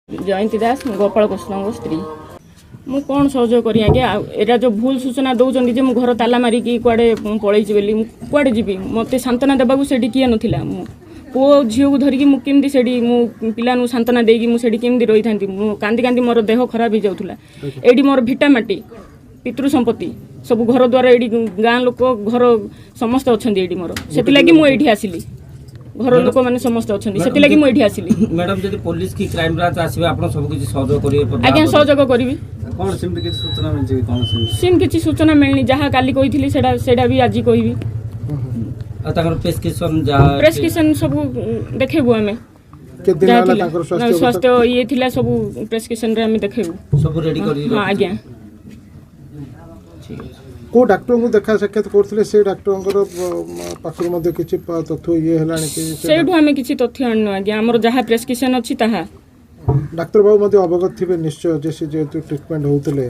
ଜୟନ୍ତୀ ଦାସ, ମୁଁ ଗୋପାଳକୃଷ୍ଣଙ୍କ ସ୍ତ୍ରୀ। ମୁଁ କ'ଣ ସହଯୋଗ କରି ଆଜ୍ଞା? ଆଉ ଏଇଟା ଯେଉଁ ଭୁଲ ସୂଚନା ଦେଉଛନ୍ତି ଯେ ମୁଁ ଘର ତାଲା ମାରିକି କୁଆଡ଼େ ପଳେଇଛି ବୋଲି, ମୁଁ କୁଆଡ଼େ ଯିବି? ମୋତେ ସାନ୍ତ୍ୱନା ଦେବାକୁ ସେଠି କିଏ ନଥିଲା। ମୁଁ ପୁଅ ଝିଅକୁ ଧରିକି ମୁଁ କେମିତି ସେଠି, ମୁଁ ପିଲାଙ୍କୁ ସାନ୍ତ୍ୱନା ଦେଇକି ମୁଁ ସେଠି କେମିତି ରହିଥାନ୍ତି? ମୁଁ କାନ୍ଦି କାନ୍ଦି ମୋର ଦେହ ଖରାପ ହେଇଯାଉଥିଲା। ଏଇଠି ମୋର ଭିଟା ମାଟି, ପିତୃ ସମ୍ପତ୍ତି ସବୁ, ଘର ଦ୍ୱାର, ଏଇଠି ଗାଁ ଲୋକ, ଘର ସମସ୍ତେ ଅଛନ୍ତି ଏଇଠି ମୋର। ସେଥିଲାଗି ମୁଁ ଏଇଠି ଆସିଲି। ଘର ଲୋକମାନେ ସମସ୍ତେ ଅଛନ୍ତି, ସେଥିଲାଗି ମୁଁ ଏଇଠି ଆସିଲି। ମ୍ୟାଡାମ, ଯଦି ପୋଲିସ କି କ୍ରାଇମ ବ୍ରାଞ୍ଚ ଆସିବେ, ଆପଣ ସବୁ କିଛି ସହଯୋଗ କରିବେ? ଆଜ୍ଞା, ସହଯୋଗ କରିବି। କ'ଣ ସେମିତି କିଛି ସୂଚନା ମିଳିଛି କି? କ'ଣ ସେମିତି କିଛି ସୂଚନା ମିଳିନି। ଯାହା କାଲି କହିଥିଲି ସେଇଟା ବି ଆଜି କହିବି। ଆଉ ତାଙ୍କର ପ୍ରେସକ୍ରିପସନ ଯାହା, ପ୍ରେସକ୍ରିପସନ ସବୁ ଦେଖେଇବୁ ଆମେ। ସ୍ୱାସ୍ଥ୍ୟ ଇଏ ଥିଲା, ସବୁ ପ୍ରେସକ୍ରିପସନରେ ଆମେ ଦେଖେଇବୁ। ସବୁ ରେଡି କରି? ହଁ ଆଜ୍ଞା। କେଉଁ ଡାକ୍ତରଙ୍କୁ ଦେଖା ସାକ୍ଷାତ କରୁଥିଲେ, ସେ ଡାକ୍ତରଙ୍କର ପାଖରୁ ମଧ୍ୟ କିଛି ତଥ୍ୟ ଇଏ ହେଲାଣି କି? ସେଇଠୁ ଆମେ କିଛି ତଥ୍ୟ ଆଣିନୁ ଆଜ୍ଞା। ଆମର ଯାହା ପ୍ରେସକ୍ରିପସନ ଅଛି ତାହା। ଡାକ୍ତର ବାବୁ ମଧ୍ୟ ଅବଗତ ଥିବେ ନିଶ୍ଚୟ, ଯେ ସେ ଯେହେତୁ ଟ୍ରିଟମେଣ୍ଟ ହେଉଥିଲେ।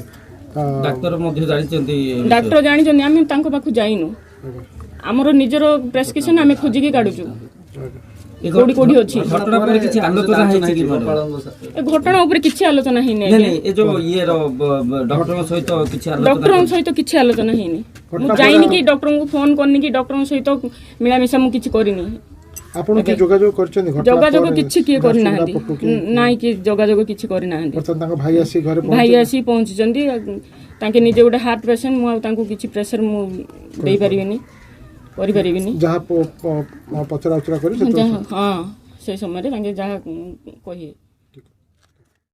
ଡାକ୍ତର ମଧ୍ୟ ଜାଣିଛନ୍ତି? ଡାକ୍ତର ଜାଣିଛନ୍ତି, ଆମେ ତାଙ୍କ ପାଖକୁ ଯାଇନୁ। ଆମର ନିଜର ପ୍ରେସକ୍ରିପସନ ଆମେ ଖୋଜିକି କାଢୁଛୁ କୋଉଠି କୋଉଠି ଅଛି। ଘଟଣା ଉପରେ କିଛି ଆଲୋଚନା ହେଇଛି କି? ଏ ଘଟଣା ଉପରେ କିଛି ଆଲୋଚନା ହେଇନି। ଏ ଯୋଉ ଇଏର ଡକ୍ଟରଙ୍କ ସହିତ କିଛି? ଡକ୍ଟରଙ୍କ ସହିତ କିଛି ଆଲୋଚନା ହେଇନି। ମୁଁ ଯାଇନି କି ଡକ୍ଟରଙ୍କୁ ଫୋନ କରିନି କି ଡକ୍ଟରଙ୍କ ସହିତ ମିଳାମିଶା ମୁଁ କିଛି କରିନି। ଆପଣ କି ଯୋଗାଯୋଗ କରିଛନ୍ତି? ଯୋଗାଯୋଗ କିଛି କିଏ କରିନାହାନ୍ତି। ନାଇଁ, କିଏ ଯୋଗାଯୋଗ କିଛି କରିନାହାନ୍ତି। ତାଙ୍କ ଭାଇ ଆସି ଘରେ? ଭାଇ ଆସି ପହଞ୍ଚିଛନ୍ତି। ତାଙ୍କେ ନିଜେ ଗୋଟେ ହାର୍ଟ ପେସେଣ୍ଟ, ମୁଁ ଆଉ ତାଙ୍କୁ କିଛି ପ୍ରେସର ମୁଁ ଦେଇପାରିବିନି, କରିପାରିବିନି। ଯାହା ପଚରା ଉଚରା କରି? ହଁ, ସେ ସମୟରେ ତାଙ୍କେ ଯାହା କହିବେ।